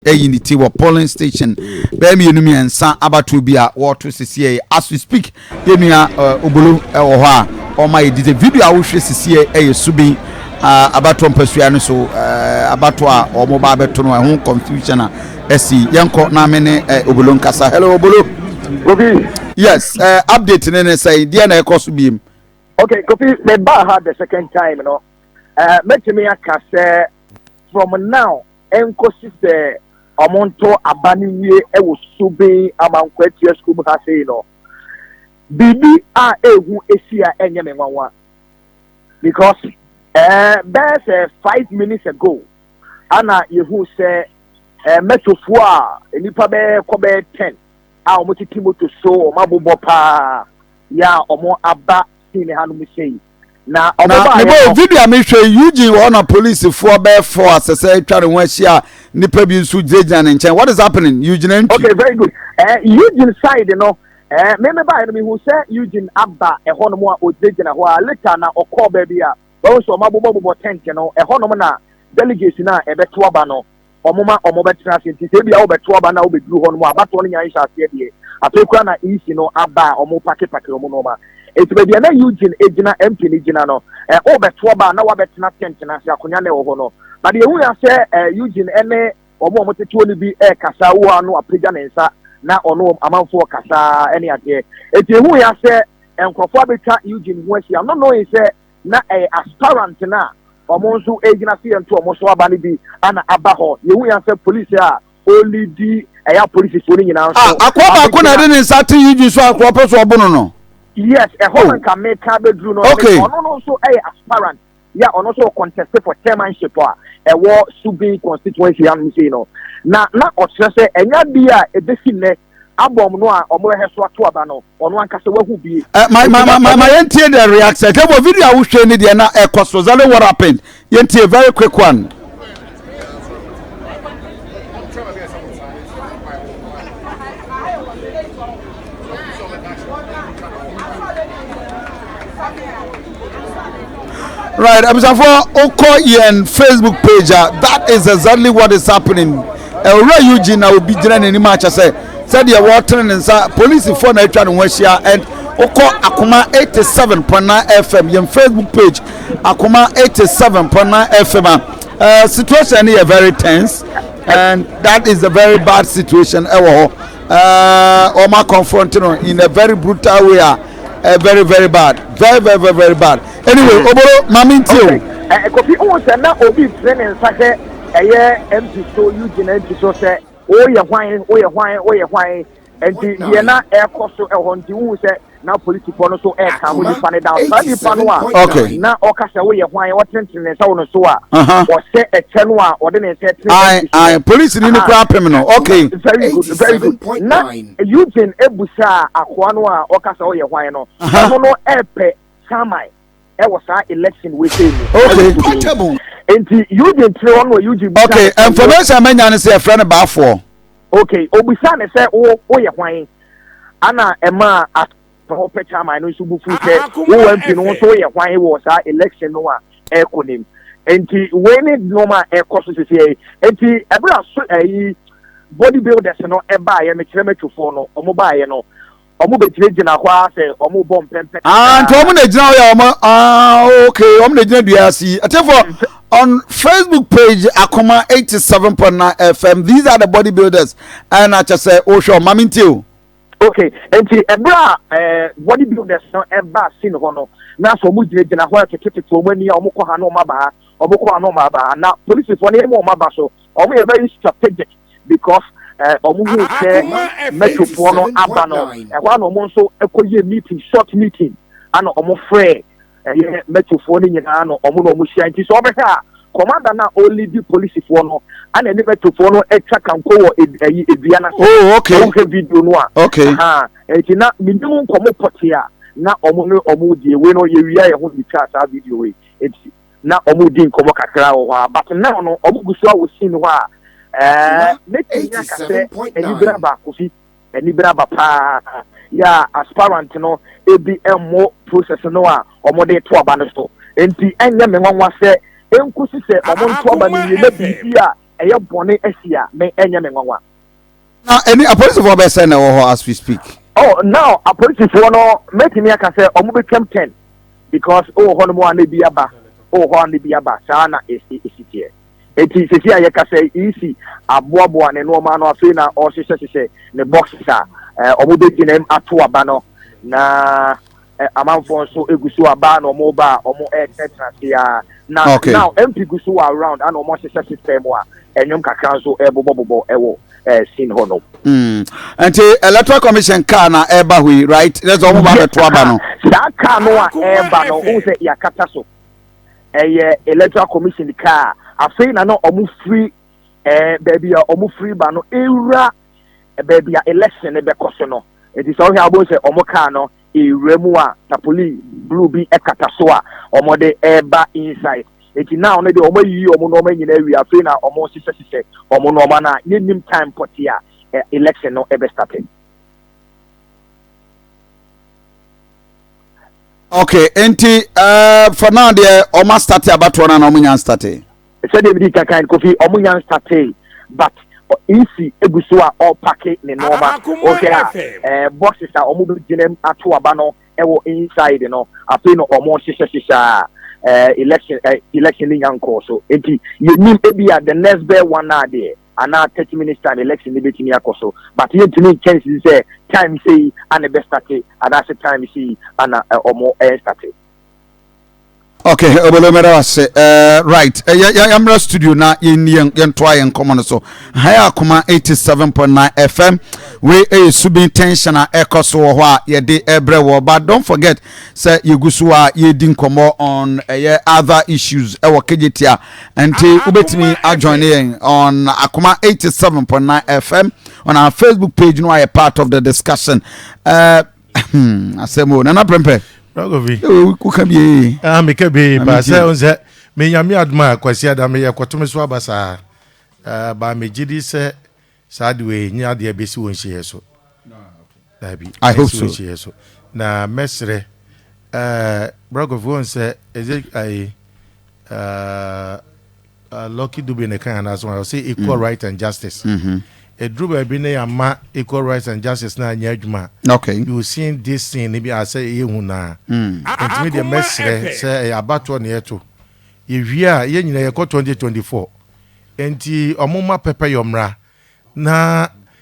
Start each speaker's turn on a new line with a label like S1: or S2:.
S1: ayi ne ti wɔ polling station bɛyɛ mmienu mmiɛnsa abatoɔ bi a wɔreto sisiɛ yi. As we speak, yɛnua Obolo wɔ hɔ a ɔma yɛ detail. Video a wohwɛ sisiɛ ɛyɛ Subin abatoɔ mpasua no so, abatoɔ a wɔn ba abɛto no, ɛho confusion a ɛsi. Yɛnkɔ na me ne Obolo nkasa. Hello, Obolo.
S2: Kofi.
S1: Yes, update ne sɛn deɛ na ɛkɔ so biem?
S2: Okay, Kofi, me ba ha the second time no. Mɛtumi aka sɛ from now nkosi sɛ ɔmo nto aba no wie ɛwɔ Subin Amankwatia school mu ha sei no, biribi a ehu esi a ɛnyɛ me nwanwa because bɛyɛ sɛ 5 minutes ago ana yehu sɛ mɛtofoɔ a nipa bɛyɛ kɔ bɛyɛ 10 a wɔn tete moto so, wɔn abobɔ paa yɛ a wɔn aba scene hanom sei na wɔn
S1: na
S2: ba
S1: mebɔ video a mehwɛ, Eugene wɔ na polisifoɔ bɛyɛ four asɛsɛ atwa ne ho ahyia, nipa bi nso gyinagyina ne nkyɛn. What is happening, Eugene Antwi?
S2: Okay, very good. Eugene side no, mímí báyìí no, mihu sɛ Eugene aba ɛhɔnom a ogyinagyina hɔ a, later na ɔkɔɔ baabi a wɔn nso wɔn abobɔbobɔ tent no. Ɛhɔnom na delegates na ɛbɛto aba no, wɔn ma wɔn bɛtena ase. Nti sɛ ebi a wɔbɛto aba na wɔbɛduru hɔnom a, abatoɔ no nyinaa nhyɛ aseɛ deɛ, afei kura na EC no aba a wɔn pakepake wɔn nneɛma. Eti baabi a na Eugene egyina, MP no gyina no, ɔbɛto aba a na wabɛtena tent na ase, akonnwa na ɛwɔ hɔ no. But ehu ya sɛ Eugene ɛne wɔn a wɔtete hɔ no bi ɛɛkasa wo ano, apagya ne nsa na ɔno amanfoɔ kasa ɛne adeɛ. Eti ehu ya sɛ nkurɔfoɔ abɛtwa Eugene ho ahyia no yi sɛ na ɛyɛ aspirant na wɔn nso egyina se yɛn to wɔn so aba no bi ana aba hɔ. Yehu ya sɛ polisi a ɔlead ɛyɛ apolisifoɔ no nyinaa nso.
S1: Ah, akoa baako na ɛde ne nsa te Eugene so, akoa pɛ so ɔbo no.
S2: Yes, ɛhɔ no nka meka bɛduru no. Ɔno no nso ɛyɛ aspirant yɛ, ɔno nso contest for chairmanship a ɛwɔ Subin constituency hanom sei no, na ɔkyerɛ sɛ ɛnya bi a ebesi nnɛ abɔm no a ɔmo bɛhɛ so ato aba no, ɔno ankasa wahu bie.
S1: Ma yɛntie the reaction kɛ wɔ video a wohwɛ ni deɛ na ɛkɔ so. Exactly what happened, yɛntie, very quick one. Right, abusuafo, okɔ yɛn Facebook page a, that is exactly what is happening. Owura Eugene na obi gyina n'anim akyɛ sɛ sɛdeɛ wɔretene ne nsa, polisifoɔ na atwa ne ho ahyia. And wokɔ Akoma 87.9 FM, yɛn Facebook page, Akoma 87.9 FM a, situation no yɛ very tense and that is a very bad situation ɛwɔ hɔ. Wɔn confront no in a very brutal way a, very very bad, very very very very bad. Anyway, Obolo, maame ntie o.
S2: Kofi, ohun sɛ na obi tene ne nsa hwɛ ɛyɛ MP so, Eugene MP so, sɛ woyɛ hwan, woyɛ hwan, woyɛ hwan? Nti deɛ na ɛkɔ so ɛhɔ nti, wohu sɛ na polisifoɔ no so ɛka ho nipa no down, saa nipa no a na ɔka sɛ woyɛ hwan, ɔtenetene ne nsa wɔ no so a ɔhyɛ ɛkyɛ no a ɔde ne nsa tene.
S1: Ayi ayi, polisi ni kura apem no, okay.
S2: Very good, very good. Na Eugene ebusa akoa no a ɔka sɛ ɔyɛ hwan no, ɔno no ɛpɛ chairman ɛwɔ saa election wei sɛ mu. Nti Eugene tiri hɔ no, Eugene
S1: busa. Okay, information menya ne sɛ yɛfrɛ no Baafoɔ.
S2: Okay, obusa ne sɛ wo woyɛ hwan, ana ɛma hɔ pɛ chairman no nso bufu sɛ wowɔ MP no nso woyɛ hwan wɔ saa election no a ɛkɔ nim. Nti wei ne nneɛma a ɛkɔ so sisi yi. Nti ɛbɛrɛ so ɛyi body builders no ɛbaayɛ, mekyerɛ mɛtwofoɔ no, ɔmo baayɛ no, ɔmo bɛgyinagyina hɔ a sɛ ɔmo bɔ mpɛmpɛ.
S1: Ah, nti ɔmo na gyina hɔ yɛ ɔmo. Ah, okay, ɔmo na gyina dua ase yi. Atefo on Facebook page, Akoma 87.9 FM, these are the bodybuilders ɛna kyɛ sɛ wohwɛ ɔmo. Maame ntie o.
S2: Okay, nti ɛberɛ a body builders no ɛba scene hɔ no, na sɛ ɔmo gyinagyina hɔ ɛtotototo ɔmo ani a, ɔmo kɔ ha na ɔmo aba ha, ɔmo kɔ ha na ɔmo aba ha, na polisifoɔ no ɛmu ɔmo aba so, ɔmo yɛ very strategic because ɔmo hu sɛ mɛtwofoɔ no aba no, ɛhɔ a na ɔmo nso ɛkɔ yɛ meeting, short meeting, ana ɔmo frɛ ɛyɛ mɛtwofoɔ no nyinaa no, ɔmo na ɔmo hyia. Nti sɛ ɔbɛhwɛ a, commander na ɔlead polisifoɔ no ana ɛne mɛtwofoɔ no atwa kanko wɔ ɛyi edua no. Ɔmo hwɛ video no a. Nti na minimu nkɔmɔ pɔte a na ɔmo ne ɔmo die wei no, yɛwia yɛn ho de twa saa video wei. Nti na ɔmo di nkɔmɔ kakra wɔ hɔ a, but now no ɔmo gu so a wɔ scene hɔ a, mɛtumi aka sɛ anibere aba, Kofi, anibere aba paa yɛ a aspirant no ebi ɛmmɔ process no a ɔmo de to aba no so. Nti ɛnyɛ me nwanwa sɛ nkosi sɛ ɔmo nto aba no wie na biribi a ɛyɛ bɔne asi a, me ɛnyɛ me nwanwa.
S1: Na ɛni apolisifoɔ bɛyɛ sɛn na ɛwɔ hɔ as we speak?
S2: Oh, now apolisifoɔ no mɛtumi aka sɛ wɔn bɛtwam 10 because wowɔ hɔ nom a na ebi aba, wowɔ hɔ a na ebi aba, saa na esi esi teɛ. Eti sisi a yɛkasa yi, EC aboaboa ne nneɛma ano afei na ɔrehyehyɛhyehyɛ ne boxes a eh, wɔn bɛgyina mu ato aba no na eh, amanfoɔ nso egu so aba na wɔn ba a wɔn ɛretenatena ase a na
S1: Okay.
S2: now MP gu so wɔ around ana wɔn ahyehyɛ system a ɛnwom kakra nso ɛrebobɔbobɔ ɛwɔ eh, scene hɔ nom.
S1: Nti Electoral Commission car na ɛreba hɔ yi, right? That's wɔn ba abɛto aba no.
S2: Saa car no a ɛreba no, wohu sɛ yɛakata so. Ɛyɛ Electoral Commission car. Afei na na wɔn firi ɛɛ baabi a wɔn firi ba no ewura baabi a election no bɛkɔ so no. Nti sɛ wohwɛ a wobɛhu sɛ wɔn car no ewura mu a tapoli blue bi kata so a wɔde ɛreba inside. Nti now no deɛ wɔn ayiyi wɔn nneɛma nyinaa awie afei na wɔn hyehyɛ hyehyɛ wɔn nneɛma no a yɛnnim time pɔtee a election no ɛbɛ starte.
S1: Okay, nti uh, for now deɛ wɔn astate abatoɔ no na wɔn nya nstate.
S2: Sɛdeɛ medi kan kan Kofi, wɔn nya nstate but EC egu so a ɔrepake ne nneɛma. Wohwɛ a eh, boxes a wɔn bɛgyina mu ato aba no ɛwɔ inside no, afei na wɔn hyehyɛ hyehyɛ a eh, election eh, election ne nya nkɔɔ so. Nti yɛnim ebi a the next bɛɛ one hour deɛ anaa 30 minutes time election no bɛtumi akɔ so but yɛntumi nkyɛ nsi sɛ time sei ana ɛbɛstate anaasɛ time sei ana ɔmo ɛnstate.
S1: Okay, obolo mɛda wase. Right, yɛmmra studio na yɛnni yɛn yɛntoa yɛn nkɔmmɔ no so. Ha yɛ Akoma 87.9 FM. Wei ɛyɛ subin tension a ɛkɔ so wɔ hɔ a yɛde ɛbrɛ wɔ. But don't forget sɛ yɛgu so a yɛredi nkɔmmɔ on ɛyɛ other issues ɛwɔ Kejetia. Nti wobɛtumi ajoin yɛn on Akoma 87.9 FM on our Facebook page no ayɛ part of the discussion. Asɛm o, Nana Prempeh. Woka bi.
S3: Ah, meka bi ba sɛ wo sɛ menyame adom a Kwasi ada meyɛ kɔtome so aba saa. Ba megye di sɛ saa de wei nyɛ adeɛ bɛsi wɔ nhyehyɛ so. Dabi,
S1: I hope so.
S3: Nhyehyɛ so. Na mɛsrɛ Brakofi wɔn sɛ ɛsɛ ayi Lucky Dube ne kan anaasɛ wɔn ɔsɛ equal right and justice. Eduru baabi ne yɛama equal rights and justice na anyɛ adwuma. You seen this thing ne bi asɛ ɛyɛ hu naa. Ntumi deɛ mɛsrɛ sɛ ɛyɛ abatoɔ ne yɛto. Yɛwie a yɛn nyinaa yɛkɔ 2024. Nti ɔmo ma pɛpɛ yɔ mmra na.